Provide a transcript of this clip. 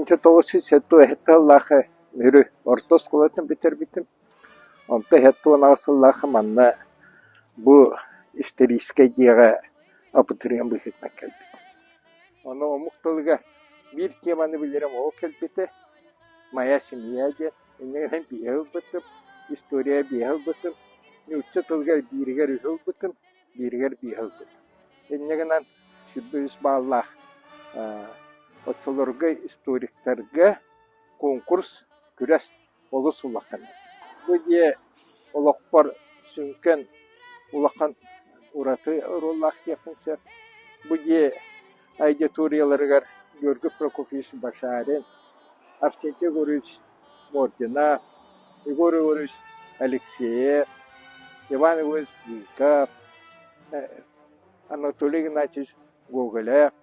1977 сыллаахха Мүрү орто оскуолатын бүтэрбитим. Онтон 78 сыллаахха манна бу историческай дьиэҕэ абитуриент быһыытынан кэлбитим. Ону омук тылыгар биир теманы билэрим ол кэлбитэ «Моя семья» диэн. Инньэ гынан биэһи ылбытым, история биэһи ылбытым, нуучча тылыгар бииригэр үһү ылбытым, бииригэр биэһи ылбытым. Инньэ гынан 23 бааллаах оччолорго историктарга конкурс, күрэс олус улахан. Бу дьиэ олохпор сүҥкэн улахан ураты оруоллаах диэхпин сөп. Бу дьиэ аудиторияларыгар Георгий Прокопьевич Башарин, Арсентий Егорович Мординов, Егор Егорович Алексеев, Иван Егорович Зыков, Анатолий Игнатьевич Гоголев.